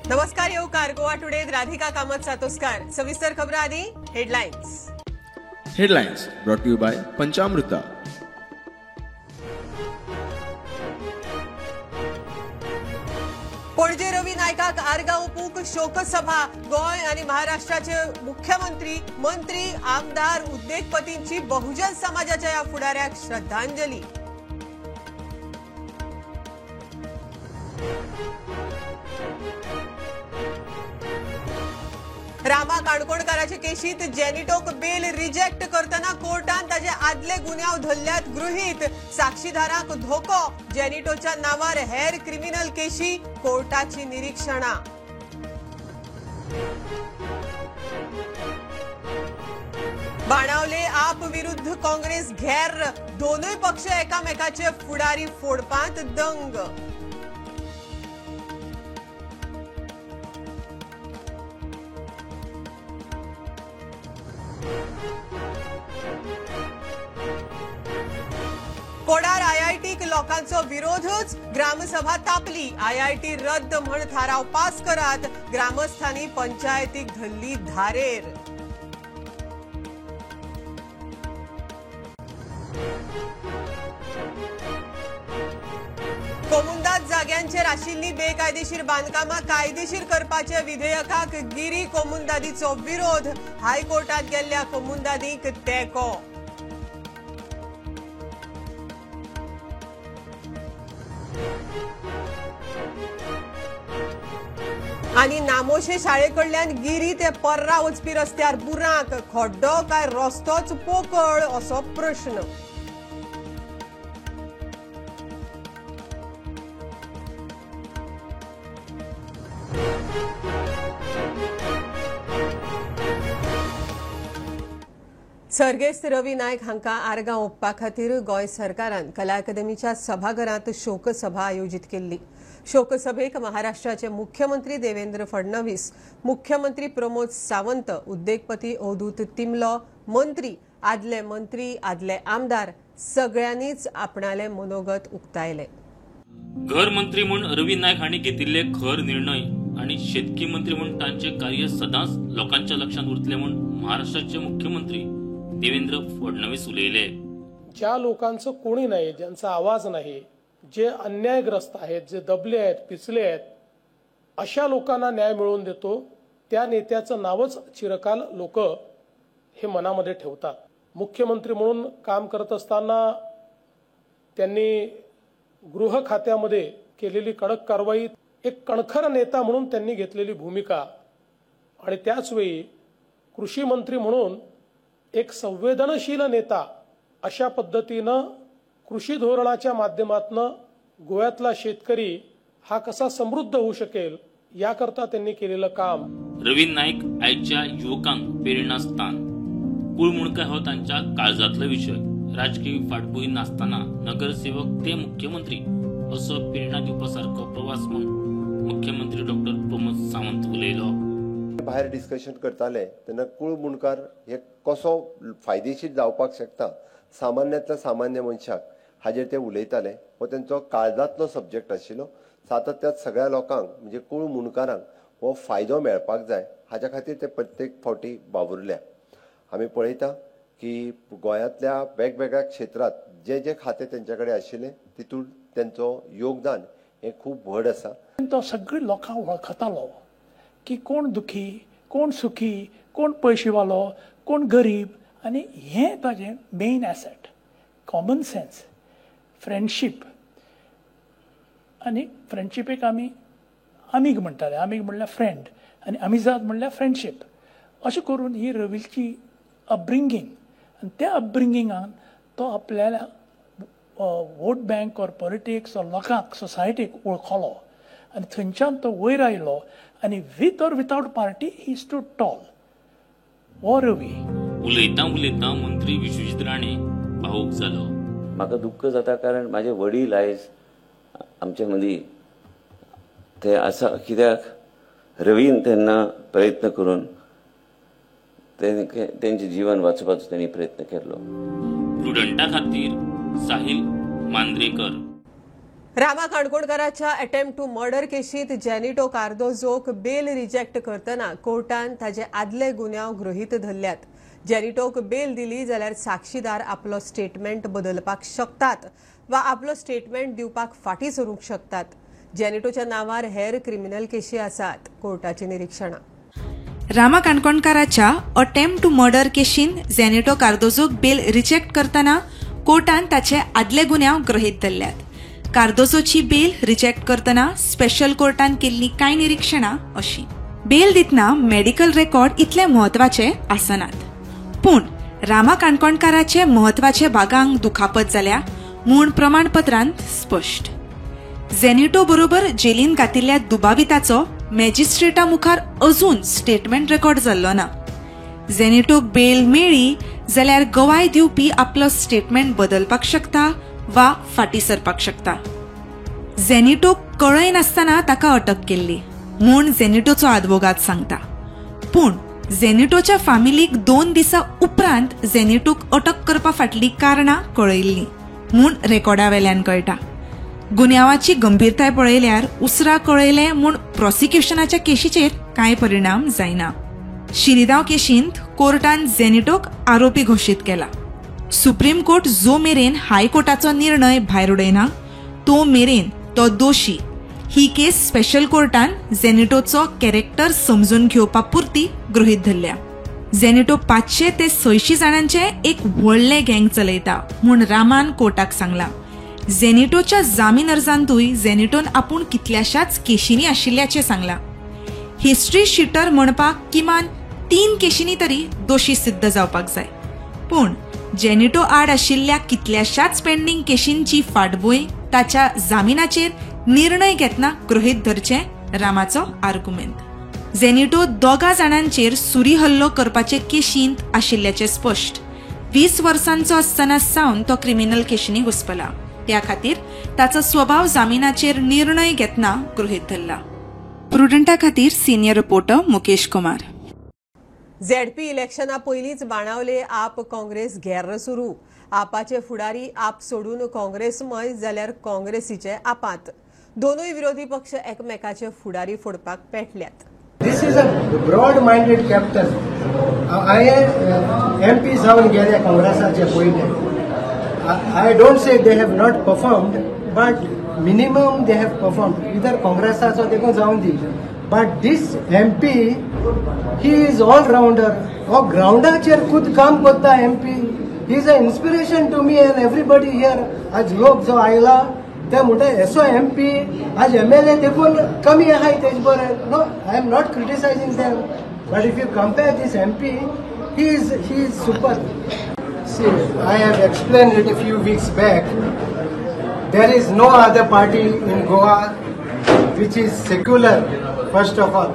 नमस्कार येवकार गोवा टुडे राधिका कामत सातोस्कार. सविस्तर खबरां आदी headlines. Headlines brought to you by Panchamruta. Panaji Ravi नायकाक आर्गां ओपूंक शोकसभा. गोंय आनी महाराष्ट्राचे मुख्यमंत्री, मंत्री, आमदार, उद्देगपतींची बहुजन समाजाच्या ह्या फुडाऱ्याक श्रद्धांजली. रामा काणकोणकाराचे केशीत जेनिटोक बेल रिजेक्ट करतना कोर्टान ताजे आदले गुन्यांव धरल्यात गृहीत. साक्षीदारांक धोको. जेनिटोच्या नावार हेर क्रिमिनल केशी कोर्टाची निरीक्षणा. बाणावले आप विरुद्ध काँग्रेस घेर. दोनूय पक्ष एकामेकाचे फुडारी फोडपांत दंग. कोडार आयआयटीक लोकांचो विरोधच. ग्रामसभा तापली. आयआयटी रद्द म्हण थाराव पास करात. ग्रामस्थांनी पंचायतीक धरली धारेर. कोमुंदाद जाग्यांचेर आशिल्ली बेकायदेशीर बांदकामां कायदेशीर करपाच्या विधेयकाक गिरी कोमुंदादीचो विरोध. हायकोर्टात गेल्ल्या कोमुंदादींक तेंको. आनी नामोशे शाळे कडल्यान गिरी ते पर्रा वचपी रस्त्यार बुरांक. खड्डो काय रस्तोच पोकळ असो प्रश्न. सर्गेस्त रवी नायक हांकां आर्गां ओंपपा खातीर गोंय सरकारान कला अकादमीच्या सभाघरांत शोकसभा आयोजीत केल्ली. शोकसभेक महाराष्ट्राचे मुख्यमंत्री देवेंद्र फडणवीस, मुख्यमंत्री प्रमोद सावंत, उद्देगपती अवधूत तिमलो, मंत्री, आदले मंत्री, आदले आमदार सगळ्यांनीच आपणाले मनोगत उक्तायले. घर मंत्री म्हूण रवी नायक हांणी घेतिल्ले खर निर्णय आनी शेतकी मंत्री म्हूण तांचे कार्य सदांच लोकांच्या लक्षांत उरतले म्हूण महाराष्ट्राचे मुख्यमंत्री देवेंद्र फडणवीस उलयले. ज्या लोकांचं कोणी नाही, ज्यांचा आवाज नाही, जे अन्यायग्रस्त आहेत, जे दबले आहेत, पिचले आहेत, अशा लोकांना न्याय मिळवून देतो त्या नेत्याचं नावच चिरकाल लोक हे मनामध्ये ठेवतात. मुख्यमंत्री म्हणून काम करत असताना त्यांनी गृह खात्यामध्ये केलेली कडक कारवाई, एक कणखर नेता म्हणून त्यांनी घेतलेली भूमिका आणि त्याचवेळी कृषी मंत्री म्हणून एक संवेदनशील नेता अशा पद्धतीनं कृषी धोरणाच्या माध्यमातून गोव्यातला शेतकरी हा कसा समृद्ध होऊ शकेल याकरता त्यांनी केलेलं काम. रवी नायक आयच्या युवकांक प्रेरणास्थान. कुळ मुणकाय हो तांच्या काळजातलो विशय. राजकीय फाटभूंय नासतना नगरसेवक ते मुख्यमंत्री असो प्रेरणा दिवपा सारको प्रवास म्हूण मुख्यमंत्री डॉक्टर प्रमोद सावंत उलयलो. भायर डिस्कशन करताले तेन्ना कुळ मुणकार हे कसो फायदेशीर जावपाक शकता सामान्यांतल्या सामान्य मनशाक हाजेर ते उलयताले. हो तेंचो काळजांतलो सब्जेक्ट आशिल्लो. सातत्यात सगळ्या लोकांक म्हणजे कुळ मुणकारांक हो फायदो मेळपाक जाय हाज्या खातीर ते प्रत्येक फावटी वावुरल्या. आमी पळयता की गोंयांतल्या वेगवेगळ्या क्षेत्रांत जे जे खातें तेंच्या कडेन आशिल्लें तितून तेंचो योगदान हें खूब व्हड आसा. तो सगळे लोकांक वळखतालो की कोण दुखी, कोण सुखी, कोण पयशेवालो, कोण गरीब. आनी हें ताजें main asset, common sense, friendship. आनी फ्रेंडशिपेक आमी आमीग म्हणटाले. आमीग म्हणल्यार फ्रेंड आनी आमिजाद म्हणल्यार फ्रेंडशीप. अशें करून ही रवीची अपब्रिंगींग आनी त्या अपब्रिंगिंगान तो आपल्याला vote bank or politics or लोकांक, सोसायटीक वळखलो आनी थंयच्यान तो वयर आयलो आनी with or without party he stood tall. हो रवी. उलयता उलयता मंत्री विश्वजीत राणे भावूक जालो. म्हाका दुख्ख जाता कारण म्हाजे वडील आयज आमचे मदीं ते आसा, कित्याक रवीन तेन्ना प्रयत्न करून तेंचें जीवन वाचोवपाचो तेणी प्रयत्न केल्लो. प्रुडंटा खातीर साहिल मांद्रेकर. रामा काणकोणकाराच्या अटेम्प्ट टू मर्डर केशींत जेनिटो कार्दोजोक बेल रिजेक्ट करतना कोर्टान ताजे आदले गुन्यांव गृहीत धरल्यात. जेनिटोक बेल दिली जाल्यार साक्षीदार आपलो स्टेटमेंट बदलपाक शकतात वा आपलो स्टेटमेंट दिवपाक फाटीं सरूंक शकतात. जेनिटोच्या नांवार हेर क्रिमिनल केशी आसात. कोर्टाची निरिक्षणां. रामा काणकोणकाराच्या अटेम्प्ट टू मर्डर केशीन जेनिटो कार्दोजोक बेल रिजेक्ट करतना कोर्टान ताचे आदले गुन्यांव गृहीत धरल्यात. कार्दोजोची बेल रिजेक्ट करतना स्पेशल कोर्टान केल्ली कांय निरिक्षणां अशी. बेल दितना मेडिकल रेकॉर्ड इतले म्हत्वाचे आसनात, पूण रामा काणकोणकाराचे म्हत्वाचे भागांक दुखापत जाल्या म्हूण प्रमाणपत्रांत स्पश्ट. जेनिटो बरोबर जेलीन घातिल्ल्या दुबाविताचो मॅजिस्ट्रेटा मुखार अजून स्टेटमेंट रेकॉर्ड जाल्लो ना. जेनिटोक बेल मेळ्ळी जाल्यार गवाय दिवपी आपलो स्टेटमेंट बदलपाक शकता वा फाटीं सरपाक शकता. जेनिटोक कळय नासतना ताका अटक केल्ली म्हूण जेनिटोचो आदवोगाद सांगता, पूण जेनिटोच्या फामिलीक 2 दिसां उपरांत जेनिटोक अटक करपा फाटली कारणां कळयल्ली म्हूण रेकॉर्डा वेल्यान कळटा. गुन्यांवाची गंभीरताय पळयल्यार उसरा कळयलें म्हूण प्रॉसिक्युशनाच्या केशीचेर कांय परिणाम जायना. शिरिदांव केशींत कोर्टान जेनिटोक आरोपी घोशीत केला. सुप्रीम कोर्ट जो मेरेन हायकोर्टाचो निर्णय भायर उडयना तो मेरेन तो दोशी ही केस स्पेशल कोर्टान जेनिटोचो कॅरेक्टर समजून घेवपा पुरती गृहीत धरल्या. जेनिटो 500 ते 600 जाणांचे एक व्हडलें गँग चलयता म्हूण रामान कोर्टाक सांगला. जेनिटोच्या जामीन अर्जांतूय जेनिटोन आपूण कितल्याशाच केशींनी आशिल्ल्याचें सांगलां. हिस्ट्री शिटर म्हणपाक किमान 3 केशींनी तरी दोशी सिद्ध जावपाक जाय, पूण जेनिटो आड आशिल्ल्या कितल्याशाच पेंडींग केशींची फाटभूंय ताच्या जामिनाचेर निर्णय घेतना गृहीत धरचें रामाचो आर्गुमेंत. जेनिटो 2 जाणांचेर सुरी हल्लो करपाचे केशींत आशिल्ल्याचें स्पश्ट. 20 वर्सांचो आसतना सावन तो क्रिमिनल केशींनी घुस्पला, त्या खातीर ताचो स्वभाव जामिनाचेर निर्णय घेतना गृहीत धरला. प्रुडंटा खातीर senior reporter Mukesh Kumar. ZP इलेक्शना पयलींच बाणावले आप काँग्रेस घेर्र सुरू. आपाचे फुडारी आप सोडून काँग्रेसमय जाल्यार काँग्रेसीचे आपात. दोनूय विरोधी पक्ष एकमेकाचे फुडारी फोडपाक पेटल्यात. This is a broad minded captain. हांवें एमपी जावन गेले काँग्रेसाचे पयले. I don't say they have not performed, but minimum they have performed. Either काँग्रेसाचो देखून जावन दी, but this MP he is all rounder. हो ग्रावंडाचेर खूद काम करता MP. He is a inspiration to me and everybody here. आज लोक जो आयला ते म्हणटा एसो एमपी आज एमएलए देखून कमी आहाय तेज बरें. No, I am not criticising them, but if you compare this MP, he is super. See, I have explained it a few weeks back. There is no other party in Goa which is secular, first of all.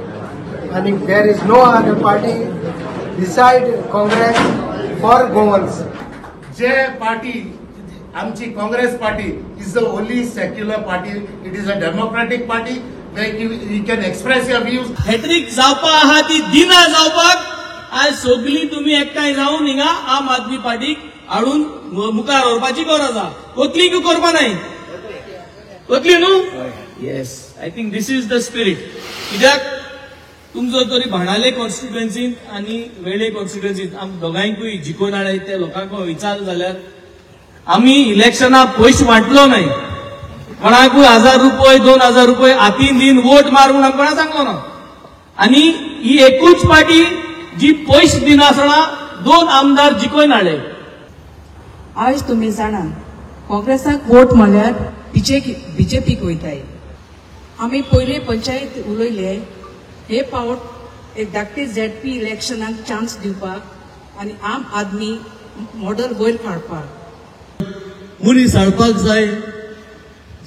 And there is no other party beside Congress for Goans. J party, आमची Congress party is the only secular party. It is a democratic party where you can express your views. Hat-trick जावपा आहा ती दिना जावपाक आज सगळी तुम्ही एकठांय जावन हिंगा आम आदमी पार्टीक हाडून मुखार व्हरपाची गरज आहा. कोतली करपा नाही कोतली न्हू. Yes, I think this is the spirit. कित्याक तुमचो तरी भाणाले कॉन्स्टिट्युएन्सींत आनी वेळे कॉन्स्टिट्युएन्सींत आम दोगांयकूय जिखोवन हाडले ते लोकांक विचारलें जाल्यार आमी इलेक्शनाक पयशे वांटलो न्हय, कोणाकूय 1000 रुपये 2000 रुपये हातीन दीन वोट मार म्हूण आमी कोणा सांगलो ना. आनी ही एकूच पार्टी जी पयशे दिनासतना 2 आमदार जिखोवन हाडले. आयज तुमी जाणा काँग्रेसाक वोट म्हणल्यार बीजेपीक वयताय. आमी पयले पंचायत उलयले हे पावट एक धाकटी झेडपी इलेक्शनाक चान्स दिवपाक आनी आम आदमी मॉडल वयर काडपाक. मनीस हाडपाक जाय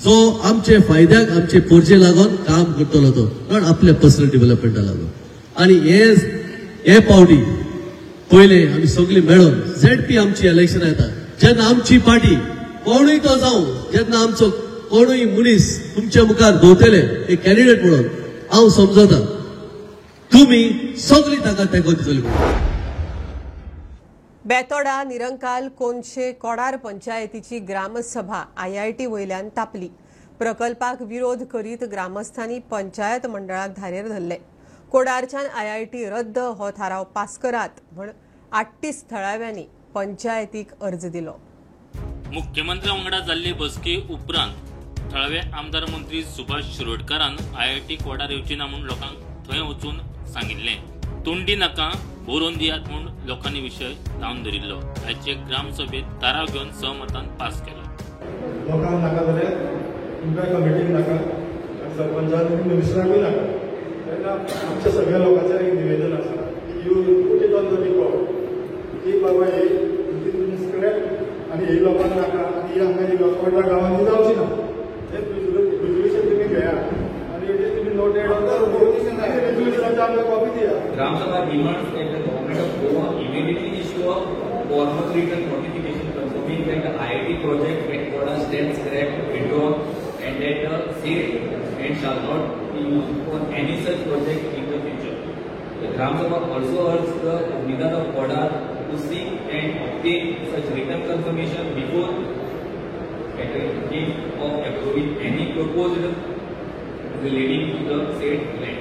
जो आमचे फायद्याक आमचे पोरजे लागून काम करतलो तो, not आपल्या पर्सनल डेव्हलपमेंटा लागून. आनी हे पावटी पयले आमी सगळी मेळोन झेडपी आमची इलेक्शन येता जेन्ना आमची पार्टी कोणूय तो जावं, जेन्ना आमचो कोणूय मनीस तुमच्या मुखार दवरतले एक कॅन्डिडेट म्हणून, हांव समजता तुमी सगळी ताका तेंको दितली. बेतोडा निरंकाल कोनशे कोडार पंचायतीची ग्रामसभा आयआयटी वयल्यान तापली. प्रकल्पाक विरोध करीत ग्रामस्थांनी पंचायत मंडळाक धारेर धरले. कोडारच्यान आयआयटी रद्द हो थाराव पास करात म्हण 38 थळाव्यांनी पंचायतीक अर्ज दिलो. मुख्यमंत्र्या वांगडा जाल्ले बसके उपरांत थळावे आमदार मंत्री सुभाष शिरोडकारान आयआयटी कोडार येवची ना म्हूण लोकांक थंय वचून सांगिल्लें. तोंडी नाका बरोवन दियात म्हूण लोकांनी विशय लावन धरिल्लो. आयचे ग्रामसभेत थाराव घेवन सहमतान पास केलो. लोकांक नाका जाल्यार तुमकां कमिटीक नाका, सरपंचान मिनिस्टराकूय नाका. तेन्ना आमच्या सगळ्या लोकांचें एक निवेदन आसा की you put it on the record की बाबा ही तुमी स्क्रॅप आनी ही लोकांक नाका आनी ही हांगा कोडा गांवांनी जावची ना. हें रेजोल्युशन तुमी घेया आनी it is तुमी नोटेड ऑन the रेजोल्युशनाची आमकां कॉपी दिया. Gram Sabha demands that the government of Goa immediately issue a formal written notification confirming that the IIT project at Koda stands scrapped, withdrawn, and that the said and shall not be used for any such project in the future. The Gram Sabha also urges the Comunidade of Koda to seek and obtain such written confirmation before attempting of approving any proposed relating to the said land.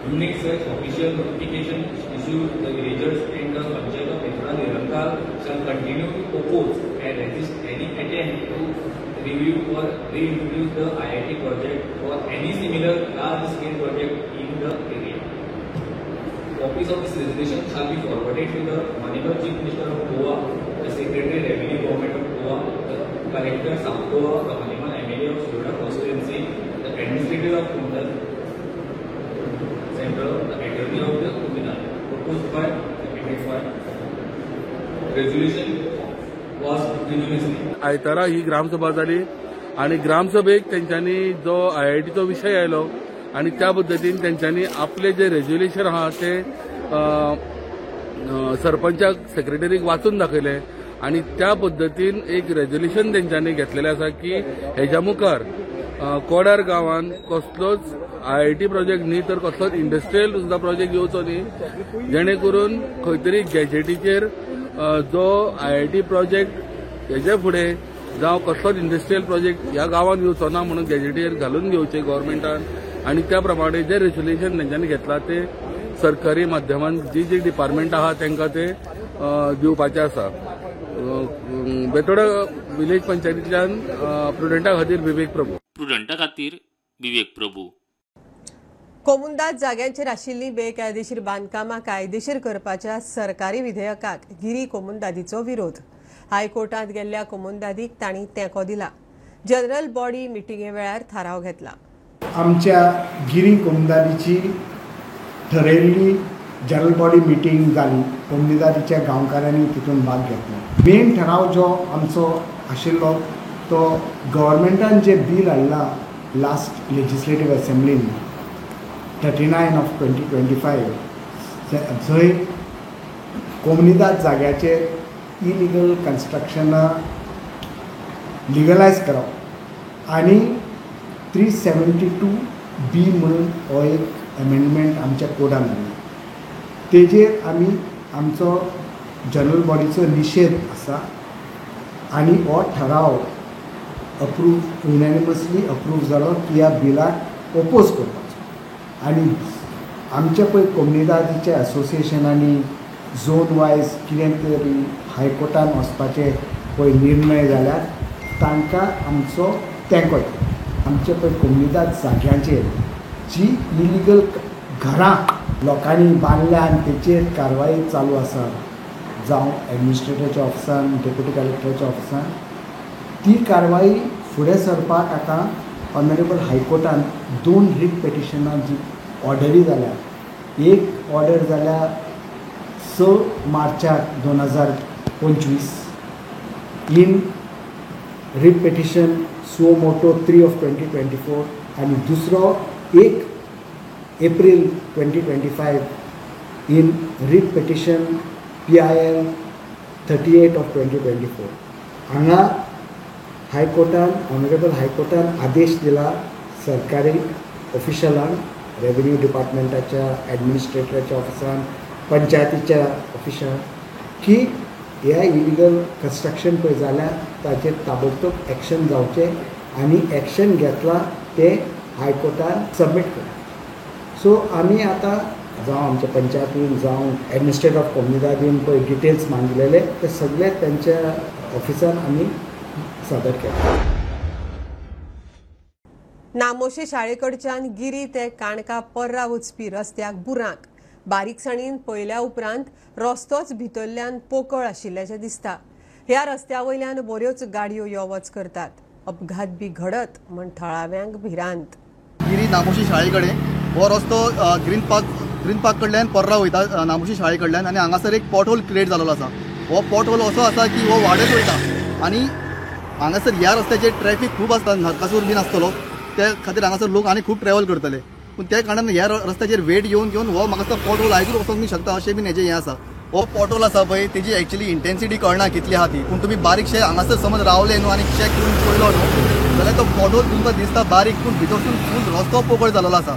Unless such official notification issued, the villagers and the Panchayat of Betoda Nirankal shall continue to oppose and resist any attempt to review or reintroduce the IIT project or any similar large-scale project in the area. Copies of this resolution shall be forwarded to the Honorable Chief Minister of Goa, the Secretary Revenue Government of Goa, the Collector South Goa, the Honorable MLA of Shiroda Constituency, the Administrator of Kundal Central, the Attorney of the Comunidade. Proposed by, seconded by. Resolution was unanimously. आयतारा ही ग्रामसभा जाली आनी ग्रामसभेक तेंच्यांनी जो आयआयटीचो विशय आयलो आनी त्या पद्दतीन तेंच्यांनी आपले जे रेजोल्युशन आहा ते सरपंचाक सेक्रेटरीक वाचून दाखयले आनी त्या पद्दतीन एक रेजोल्युशन तेंच्यांनी घेतलेलें आसा की हेज्या मुखार कोडार गांवान कसलोच आयआयटी प्रोजेक्ट न्ही तर कसलोच इंडस्ट्रियल सुद्दां प्रोजेक्ट येवचो न्ही, जेणे करून खंय तरी गॅजेटीचेर जो आयआयटी प्रोजेक्ट हेज्या फुडें जावं कसलोच इंडस्ट्रियल प्रोजेक्ट ह्या गांवान येवचो ना म्हणून गॅजेटीचेर घालून घेवचें गव्हर्मेंटान आनी त्या प्रमाणे जे रेजोल्युशन तेंच्यांनी घेतलां ते सरकारी माध्यमान जी जी डिपार्टमेंट आहा तांकां ते दिवपाचें आसा. बेतोडा विलेज पंचायतींतल्यान प्रुडंटा खातीर विवेक प्रभू. प्रुडंटा खातीर विवेक प्रभू. कोमुंदाद जाग्यांचेर आशिल्ली बेकायदेशीर बांदकामां कायदेशीर करपाच्या सरकारी विधेयकाक गिरी कोमुंदादीचो विरोध. हायकोर्टांत गेल्ल्या कोमुंदादीक तांणी तेंको दिला. जनरल बॉडी मिटिंगे वेळार थाराव घेतला. आमच्या गिरी कोमुंदादीची ठरयल्ली जनरल बॉडी मिटींग जाली. कोमुनिदादीच्या गांवकारांनी तितून भाग घेतलो. मेन ठराव जो आमचो आशिल्लो तो गव्हर्मेंटान जे बील हाडलां लास्ट लेजिस्लेटीव असेंब्लीन 39 ऑफ 2025 जंय कोमुनिदाद जाग्याचेर इलिगल कन्स्ट्रक्शनां लिगलायज करप आनी 372B म्हणून हो एक एमेंडमेंट आमच्या कोडान हाडला. तेजेर आमी आमचो जनरल बॉडीचो निशेध आसा आनी हो ठराव अप्रूव युनॅनिमसली अप्रूव जालो की ह्या बिलाक ओपोज करपाचो. आनी आमच्या पळय कोमुनिदादीच्या असोसिएशनांनी झोन वायज कितें तरी हायकोर्टान वचपाचे पळय निर्णय जाल्यार तांकां आमचो तेंको दिता. आमच्या पळय कोमुनिदाद जाग्यांचेर जी इलिगल घरां लोकांनी बांदल्या आनी तेचेर कारवाई चालू आसा, जावं एडमिनिस्ट्रेटराच्या ऑफिसान, डेप्युटी कलेक्टराच्या ऑफिसान, ती कारवाई फुडें सरपाक आतां ऑनरेबल हायकोर्टान 2 रीट पेटिशनां जी ऑर्डरी जाल्या, एक ऑर्डर जाल्या 6 मार्चाक 2025 in writ petition suo motu 3 of 2024 आनी दुसरो 1 April 2025 in writ petition PIL 38 of 2024. हांगा हायकोर्टान, ऑनरेबल हायकोर्टान आदेश दिला सरकारी ऑफिशलांक, रेव्हेन्यू डिपार्टमेंटाच्या एडमिनिस्ट्रेटराच्या ऑफिसान, पंचायतीच्या ऑफिसान की ह्या इलिगल कन्स्ट्रक्शन पळय जाल्यार ताचेर ताबडतोब एक्शन जावचें आनी एक्शन घेतला ते हायकोर्टान सबमीट केला. सो आमी आतां जावं आमच्या पंचायतीन जावं एडमिनिस्ट्रेटर ऑफ कोमुनिदादीन पळय डिटेल्स मागिल्ले ते सगळे त्यांच्या ऑफिसान आमी सादर केले. नामोशे शाळेकडच्यान गिरी ते काणका पर्रा वचपी रस्त्याक बुरांक. बारीकसाणीन पळयल्या उपरांत रस्तोच भितरल्यान पोकळ आशिल्ल्याचें दिसता. ह्या रस्त्या वयल्यान बऱ्योच गाडयो यो वच करतात. अपघात बी घडत म्हण थळाव्यांक भिरांत. गिरी नामोशी शाळे कडेन हो रस्तो ग्रीन पार्क कडल्यान पर्रा वयता नामोशी शाळे कडल्यान आनी हांगासर एक पॉटहोल क्रिएट जाल्लो आसा. हो पॉटहोल असो आसा की हो वाडत वयता आनी हांगासर ह्या रस्त्याचेर ट्रॅफिक खूब आसता, नरकासूर बीन आसतलो, त्या खातीर हांगासर लोक आनी खूब ट्रॅव्हल करतले. पूण त्या कारणान ह्या रस्त्याचेर वेट घेवन घेवन हो म्हाका दिसता पॉटहोल आयजूच वचोंक शकता अशें बीन हेजें हें आसा. हो पॉटहोल आसा पळय तेजी एक्चुअली इंटेन्सिटी कळना कितली आहा ती, पूण तुमी बारीकशे हांगासर समज रावले न्हू आनी चॅक करून पळयलो न्हू जाल्यार तो पॉटहोल तुमकां दिसता बारीक, पूण भितरसून फूल रस्तो पोकळ जाल्लो आसा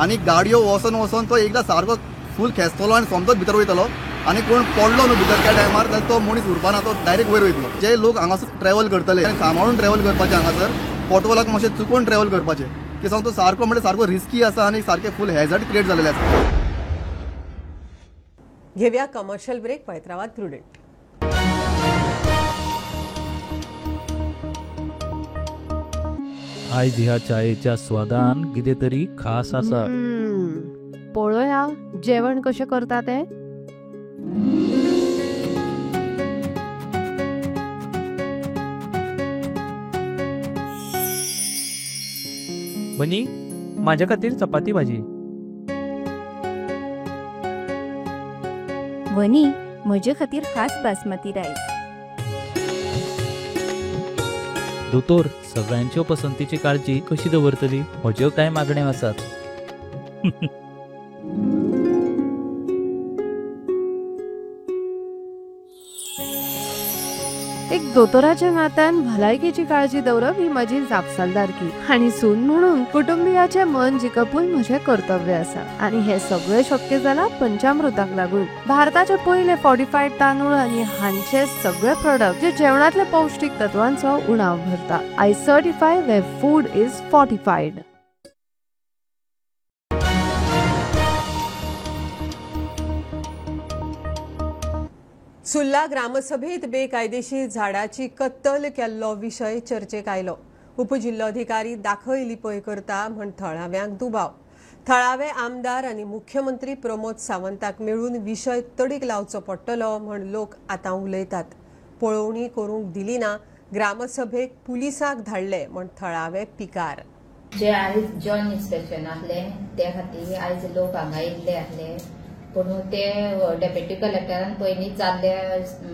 आनी गाडयो वचोन वचोन तो एकदां सारको फूल खेसतलो आनी सोमतोच भितर वयतलो आनी कोण पडलो न्हू भितर त्या टायमार जाल्यार तो मनीस उरपाना, तो डायरेक्ट वयर वयतलो. जे लोक हांगासर ट्रॅव्हल करतले सांबाळून ट्रॅव्हल करपाचें, हांगासर पॉटहोलाक मातशें चुकोवन ट्रॅव्हल करपाचें की सांग तो सारको म्हणजे सारको रिस्की आसा आनी सारकें फूल हॅझर्ड क्रिएट जाल्लें आसा. घेऊया कमर्शियल ब्रेक. पळयत रावात प्रुडंट. आयज ह्या चायेच्या स्वादान कितें तरी खास आसा. पळोवया जेवण कशें करता तें. बनी, माझ्या खातीर चपाती भाजी. वनी, म्हजे खातीर खास बासमती रायस. दोतोर, सगळ्यांच्यो पसंतीची काळजी कशी दवरतली? म्हज्यो कांय मागण्यो आसात. एक दोतोराच्या नात्यान भलायकेची काळजी दवरप ही म्हजी जापसालदारकी आनी सून म्हणून कुटुंबियाचें मन जिखपूय म्हजें कर्तव्य आसा आनी हें सगळें शक्य जालां पंचामृताक लागून. भारताचे पयले फॉर्टिफायड तांदूळ आनी हांचे सगळे प्रोडक्ट जे जेवणांतल्या पौश्टीक तत्वांचो उणाव भरता. I certify where food is fortified. Surla ग्रामसभेत बेकायदेशीर झाडाची कत्तल केल्लो विशय चर्चेक आयलो. उपजिल्लोधिकारी दाखय लिपय करता म्हण थळाव्यांक दुबाव. थळावे आमदार आनी मुख्यमंत्री प्रमोद सावंताक मेळून विशय तडीक लावचो पडटलो म्हण लोक आतां उलयतात. पळोवणी करूंक दिली ना, ग्रामसभेक पुलिसाक धाडले म्हण थळावे पिकार. जे आयज जॉईंट इन्स्पेक्शन आसलें त्या खातीर आयज लोक हांगा येयल्ले आसले, पूण ते डेप्युटी कलेक्टरान पयलीं जाल्ले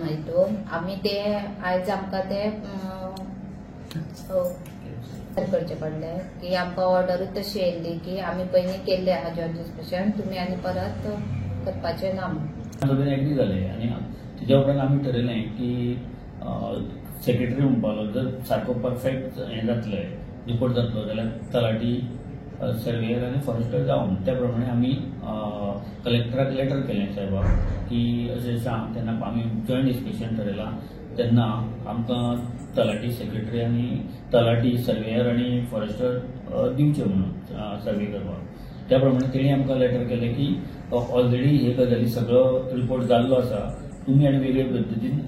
हितून आमी ते आयज आमकां ते करचें पडलें की आमकां ऑर्डरूच तशी येयल्ली की आमी पयलीं केल्लें आहा जॉईंट इन्स्पेक्शन, तुमी आनी परत करपाचें ना म्हणून. एग्री जाले आनी तेज्या उपरांत आमी ठरयलें की सेक्रेटरी म्हणपाक लागलो जर सारको परफेक्ट हें जातलें रिपोर्ट जातलो जाल्यार तलाठी सर्वेयर आनी फॉरेस्टर जावन त्या प्रमाणे आमी कलेक्टराक लेटर केलें साहेबाक की अशें अशें तेन्ना आमी जॉयंट इन्स्पेक्शन ठरयलां तेन्ना आमकां तलाठी सेक्रेटरी आनी तलाठी सर्वेयर आनी फॉरेस्टर दिवचे म्हणून सर्वे करपाक. त्या प्रमाणे तेणी आमकां लेटर केलें की ऑलरेडी हे गजाली सगळो रिपोर्ट जाल्लो आसा, तुमी आनी वेगळे पद्दतीन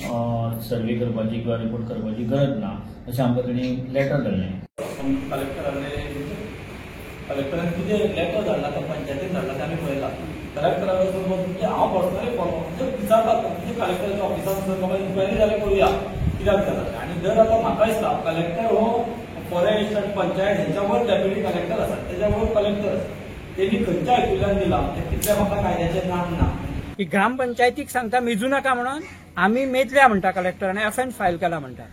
सर्वे करपाची किंवा रिपोर्ट करपाची गरज ना अशें आमकां तेणी लेटर धाडलें. कलेक्टरान कितें लेटर धाडला तो पंचायतीन धाडला तें आमी पळयलां. कलेक्टरा म्हणजे हांव पर्सनली फॉलो म्हणजे विचारतात म्हणजे कलेक्टराच्या ऑफिसान वचून बाबा इन्क्वायरी जाल्यार करुया कित्याक जाला. आनी जर आतां म्हाका दिसता कलेक्टर हो फॉरेस्ट आनी पंचायत हेंच्या वर डेप्युटी कलेक्टर आसा, तेज्या वर कलेक्टर आसा, तेणी खंयच्या हेतूंतल्यान दिलां तें तितलें म्हाका कायद्याचें ज्ञान ना. की ग्रामपंचायतीक सांगता मेजू नाका म्हणून, आमी मेजल्या म्हणटा कलेक्टरान, एफएन फायल केला म्हणटा,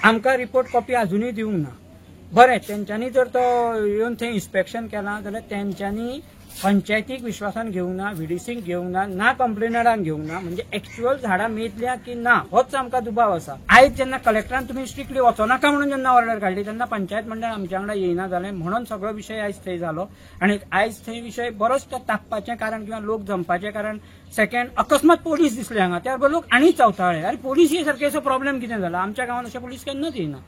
आमकां रिपोर्ट कॉपी अजुनूय दिवंक ना. बरें, तेंच्यांनी जर तो येवन थंय इन्स्पेक्शन केलां जाल्यार तेंच्यांनी पंचायतीक विश्वासान घेवंक ना, व्हीडीसीक घेवंक ना, ना कंप्लेनरान घेवंक ना, म्हणजे एक्च्युअल झाडां मेजल्या की ना होच आमकां दुबाव आसा. आयज जेन्ना कलेक्टरान तुमी स्ट्रिक्टली वचोनाका म्हणून जेन्ना ऑर्डर काडली तेन्ना पंचायत मंडळ आमच्या वांगडा येयना जालें म्हणून सगळो विशय आयज थंय जालो. आनी आयज थंय विशय बरोच तो तापपाचें कारण किंवा लोक जमपाचें कारण. सेकंड, अकस्मात पोलीस दिसले हांगा, त्या बरोबर लोक आनी चवताळ्ळे, अरे पोलीस हे सारके असो प्रॉब्लेम कितें जाला, आमच्या गांवांत अशे पोलीस केन्नाच येयना.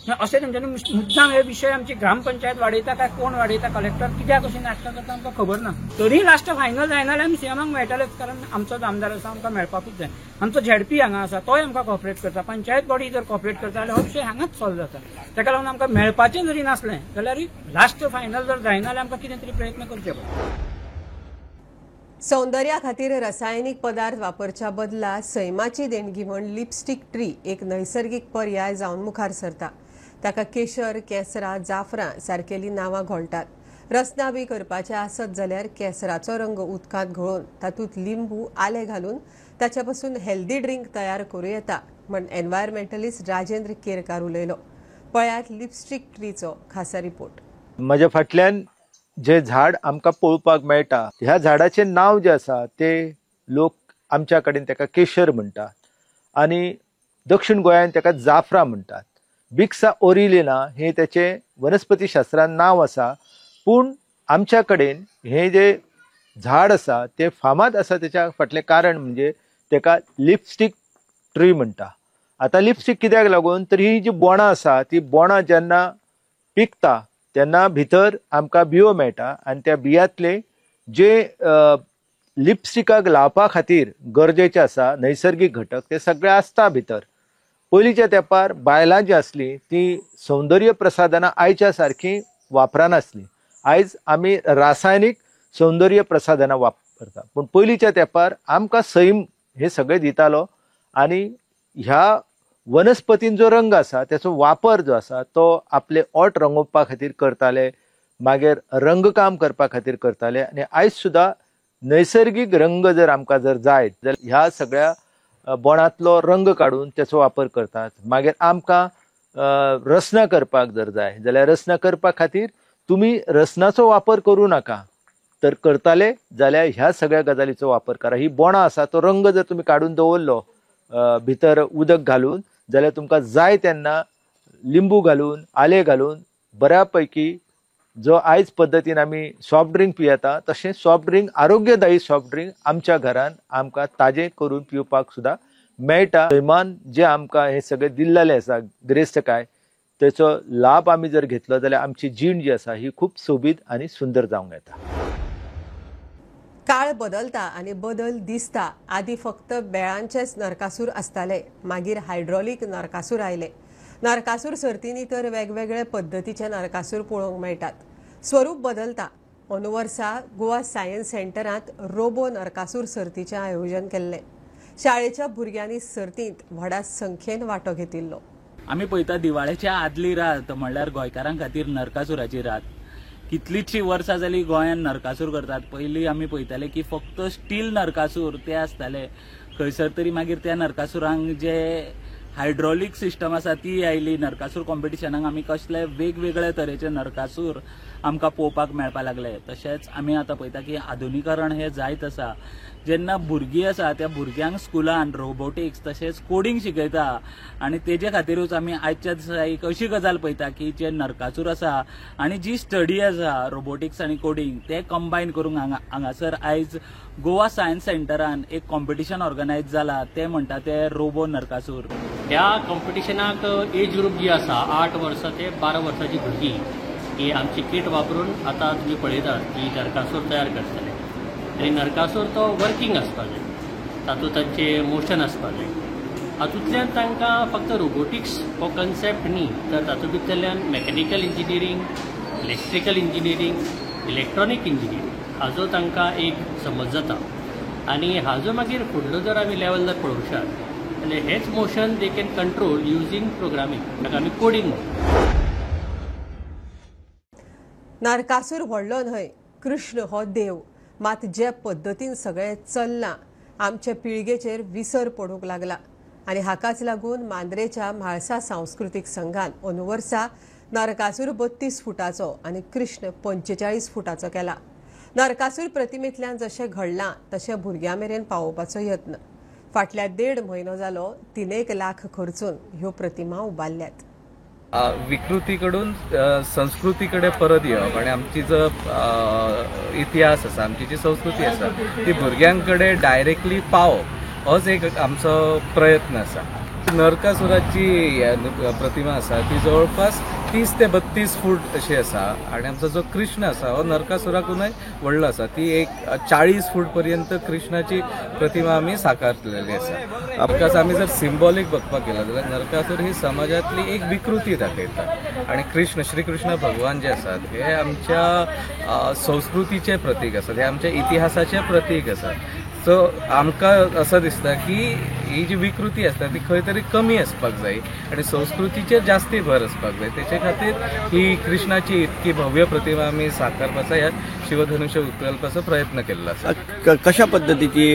अशें तेंच्यांनी मुद्दाम हे विशय आमची ग्रामपंचायत वाडयता काय कोण वाडयता, कलेक्टर कित्याक अशी नाटकां करता आमकां खबर ना. तरी लास्ट फायनल जायना जाल्यार आमी सीएमाक मेळटलेच, कारण आमचोच आमदार आसा, आमकां मेळपाकूच जाय. आमचो झेडपी हांगा आसा, तोय आमकां कॉपरेट करता. पंचायत बॉडी जर कॉपरेट करता जाल्यार हो विशय हांगाच सॉल्व जाता. ताका लागून आमकां मेळपाचें जरी नासलें जाल्यार लास्ट फायनल जर जायना जाल्यार आमकां कितें तरी प्रयत्न करचे पडटा. सौंदर्या खातीर रासायनिक पदार्थ वापरच्या बदला सैमाची देणगी म्हण लिपस्टिक ट्री एक नैसर्गिक पर्याय जावन मुखार सरता. ताका केशर, केसरा, जाफरां सारकेली नांवां घोळटात. रसना बी करपाचें आसत जाल्यार केसराचो रंग उदकांत घोळोवन तातूंत लिंबू, आलें घालून ताच्या पसून हेल्दी ड्रिंक तयार करूं येता म्हण एनवायरमेंटलिस्ट राजेंद्र केरकार उलयलो. पळयात लिपस्टिक ट्रीचो खासा रिपोर्ट. म्हज्या फाटल्यान जे झाड आमकां पळोवपाक मेळटा ह्या झाडाचें नांव जें आसा ते लोक आमच्या कडेन ताका केशर म्हणटात आनी दक्षिण गोंयांत ताका जाफरा म्हणटात. बिक्सा ओरिलिना हे त्याचे वनस्पती शास्त्रान नांव आसा, पूण आमच्या कडेन हे जे झाड आसा ते फामाद आसा. त्याच्या फाटलें कारण म्हणजे ताका लिपस्टिक ट्री म्हणटा. आतां लिपस्टिक कित्याक लागून तर ही जी बोणां आसा ती बोणां जेन्ना पिकता तेन्ना भितर आमकां बियो मेळटा आनी त्या बियांतले जे लिपस्टिकाक लावपा खातीर गरजेचे आसा नैसर्गीक घटक ते सगळे आसता भितर. पयलींच्या तेंपार बायलां जी आसलीं ती सौंदर्य प्रसाधनां आयच्या सारकीं वापरनासलीं. आयज आमी रासायनीक सौंदर्य प्रसाधनां वापरता, पूण पयलींच्या तेंपार आमकां सैम हे सगळें दितालो आनी ह्या वनस्पतीन जो रंग आसा त्याचो वापर जो आसा तो आपले ओठ रंगोवपा खातीर करताले, मागीर रंगकाम करपा खातीर करताले. आनी आयज सुद्दां नैसर्गीक रंग जर आमकां जर जाय जाल्यार ह्या सगळ्या बोणांतलो रंग काडून त्याचो वापर करतात. मागीर आमकां रसना करपाक जर जाय जाल्यार रसना करपा खातीर तुमी रसनाचो वापर करूं नाका, तर करताले जाल्यार ह्या सगळ्या गजालीचो वापर करा. ही बोणां आसा तो रंग जर तुमी काडून दवरलो भितर उदक घालून जाल्यार तुमकां जाय तेन्ना लिंबू घालून आलें घालून बऱ्या पैकी जो आयज पद्दतीन आमी सॉफ्ट ड्रिंक पियेता तशें सॉफ्ट ड्रिंक, आरोग्यदायी सॉफ्ट ड्रिंक आमच्या घरान आमकां ताजें करून पिवपाक सुद्दां मेळटा. सैमान जें आमकां हें सगळें दिल्लेलें आसा गिरेस्तकाय तेचो लाभ आमी जर घेतलो जाल्यार आमची जीण जी आसा ही खूब सोबीत आनी सुंदर जावंक येता. काळ बदलता आनी बदल दिसता. आदी फक्त बेळांचेच नरकासूर आसताले, मागीर हायड्रॉलिक नरकासूर आयले. नरकासूर सर्तींनी तर वेगवेगळे पद्दतीचे नरकासूर पळोवंक मेळटात. स्वरूप बदलता. अंदू वर्सा गोवा सायन्स सेंटरांत रोबो नरकासूर सर्तीचें आयोजन केल्लें. शाळेच्या भुरग्यांनी सर्तींत व्हडा संख्येन वांटो घेतिल्लो. आमी पळयता दिवाळेच्या आदली रात म्हणल्यार गोंयकारां खातीर नरकासुराची रात. कितलीचशी वर्सां जाली गोंयांत नरकासूर करतात. पयलीं आमी पळयताले की फक्त स्टील नरकासूर ते आसताले, खंयसर तरी मागीर त्या नरकासुरांक जे हायड्रॉलिक सिस्टम आसा ती आयली. नरकासूर कॉम्पिटिशनाक आमी कसले वेगवेगळे तरेचे नरकासूर आमकां पळोवपाक मेळपाक लागले. तशेंच आमी आतां पळयता की आधुनिकरण हें जायत आसा. जेन्ना भुरगीं आसा त्या भुरग्यांक स्कुलान रोबोटिक्स तशेंच कोडिंग शिकयता आनी तेजे खातीरूच आमी आयच्या दिसा एक अशी गजाल पळयता की जे नरकासूर आसा आनी जी स्टडी आसा रोबोटिक्स आनी कोडिंग ते कंबायन करूंक हांगासर आयज गोवा सायन्स सेंटरान एक कॉम्पिटिशन ऑर्गनायज जाला ते म्हणटा ते रोबो नरकासूर. ह्या कॉम्पिटिशनाक एज ग्रूप जी आसा 8 वर्सां ते 12 वर्सांची भुरगीं ही आमची किट वापरून आतां तुमी पळयतात की नरकासूर तयार करतले. आनी नरकासूर तो वर्किंग आसपा जाय, तातूंत तांचे मोशन आसपा जाय. हातूंतल्यान तांकां फक्त रोबोटिक्स हो कन्सेप्ट न्ही, तर तातूंत भितरल्यान mechanical engineering, electrical engineering, electronic engineering हाजो तांकां एक समज जाता. आनी हाजो मागीर फुडलो जर आमी लेवल जर पळोवशात जाल्यार हेच motion they can control using programming, ताका आमी कोडिंग म्हणटा. नरकासूर व्हडलो न्हय, कृष्ण हो देव. मात जे पद्दतीन सगळें चल्लां आमचे पिळगेचेर विसर पडूंक लागला आनी हाकाच लागून मांद्रेच्या म्हाळसा सांस्कृतीक संघान अंदू वर्सा नरकासूर 32 फुटाचो आनी कृष्ण 45 फुटाचो केला. नरकासूर प्रतिमेंतल्यान जशें घडलां तशें भुरग्यां मेरेन पावोवपाचो यत्न. फाटल्या 1.5 म्हयनो जालो 3 लाख खर्चून ह्यो प्रतिमा उबारल्यात. विकृतीकडून संस्कृतीकडे परत येवप आणि आमची जो इतिहास आसा, आमची जी संस्कृती आसा ती भुरग्यांकडे डायरेक्टली पावप होच एक आमचो प्रयत्न आसा. नरकासुराची प्रतिमा आसा ती जवळपास 30 ते 32 फूट अशी आसा आनी आमचो जो कृष्ण आसा हो नरकासुराकूनय व्हडलो आसा. ती एक 40 फूट पर्यंत कृष्णाची प्रतिमा आमी साकारलेली आसा. Because आमी जर सिंबॉलीक बघपाक गेला जाल्यार नरकासूर ही समाजांतली एक विकृती दाखयता आनी कृष्ण, श्रीकृष्ण भगवान जे आसात हे आमच्या संस्कृतीचे प्रतीक आसात, हे आमच्या इतिहासाचे प्रतीक आसात. सो आमकां असं दिसता की ही जी विकृती आसता ती खंय तरी कमी आसपाक जाय आनी संस्कृतीचेर जास्ती भर आसपाक जाय. तेचे खातीर ही कृष्णाची इतकी भव्य प्रतिमा आमी साकारपाचो ह्या शिवधनुष्य उखलपाचो प्रयत्न केल्लो आसा. कशा पद्दतीची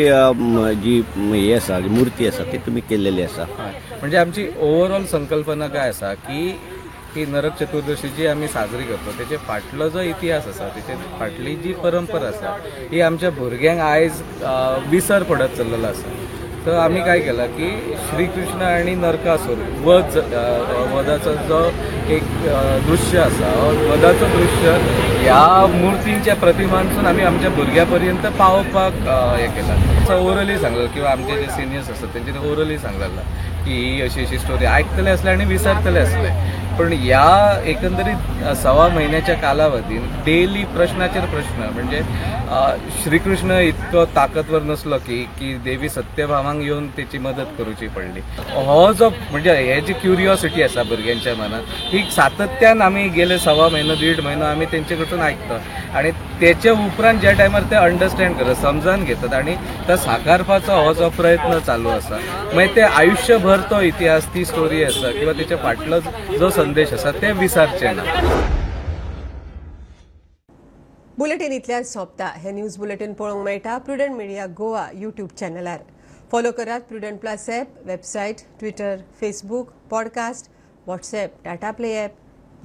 जी हे आसा मूर्ती आसा ती तुमी केल्लेली आसा? म्हणजे आमची ओवरऑल संकल्पना काय आसा की ही नरक चतुर्दशी जी आमी साजरी करता तेचे फाटलो जो इतिहास आसा, तेचे फाटली जी परंपरा आसा ही आमच्या भुरग्यांक आयज विसर पडत चल्लेलो आसा. तर आमी काय केलां की श्रीकृष्ण आनी नरकासूर वध वधाचो जो एक दृश्य आसा, वधाचो दृश्य ह्या मुर्तींच्या प्रतिमांसून आमी आमच्या भुरग्यां पर्यंत पावोवपाक हें केलां. ओरली सांगलें किंवा आमचे जे सिनियर्स आसात तेंच्यांनी ओरली सांगलें की ही अशी अशी स्टोरी आयकतले आसले आनी विसरतले आसले. पण ह्या एकंदरीत 1.25 म्हयन्याच्या कालावधीन डेली प्रश्नाचेर प्रश्न, म्हणजे श्रीकृष्ण इतको ताकदवर नसलो की की देवी सत्यभामांक येवन तेची मदत करूची पडली. हो जो म्हणजे हे जी क्युरियोसिटी आसा भुरग्यांच्या मनात ही सातत्यान आमी गेले 1.25 म्हयनो 1.5 म्हयनो आमी तेंचे कडसून आयकता आनी तेचे उपरांत ज्या टायमार ते अंडरस्टँड करतात, समजान घेतात आनी तो साकारपाचो हो जो प्रयत्न चालू आसा, मागीर ते आयुष्यभर तो इतिहास, ती स्टोरी आसा किंवा तेच्या फाटलो जो संदेश आसा ते विसरचे ना. बुलेटीन इतल्यार सोंपता. हे न्यूज बुलेटीन पळोवंक मेळटा प्रुडंट मिडिया गोवा यूट्यूब चॅनलार. फॉलो करात Prudent plus app, website, Twitter, Facebook, podcast, WhatsApp, Tata Play app,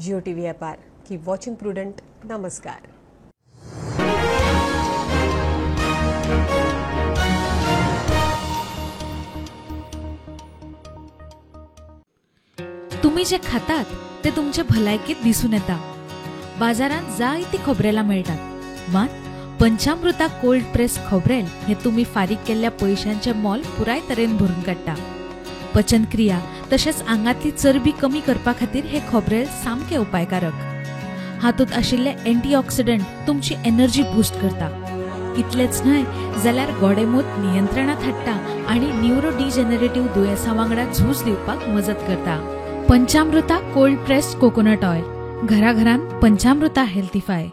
Jio TV ॲपार. Keep watching prudent. नमस्कार. तुम्ही जे खातात ते तुमचे भलायकेत दिसून येता. बाजारांत जायती खोबरेलां मेळटात, मात पंचामृता कोल्ड प्रेस खोबरेल हे तुमी फारीक केल्ल्या पयशांचें मोल पुराय तरेन भरून काडटा. पचनक्रिया तशेंच आंगांतली चरबी कमी करपा खातीर हे खोबरेल सामकें उपायकारक. हातूंत आशिल्ले अँटीऑक्सिडंट तुमची एनर्जी बूस्ट करता. इतलेंच न्हय जाल्यार गोडेमूत नियंत्रणांत हाडटा आनी न्युरो डिजनरेटिव्ह दुयेंसां वांगडा झूज दिवपाक मजत करता. Panchamrita cold pressed coconut oil, घराघरांत पंचामृता हेल्थीफाय.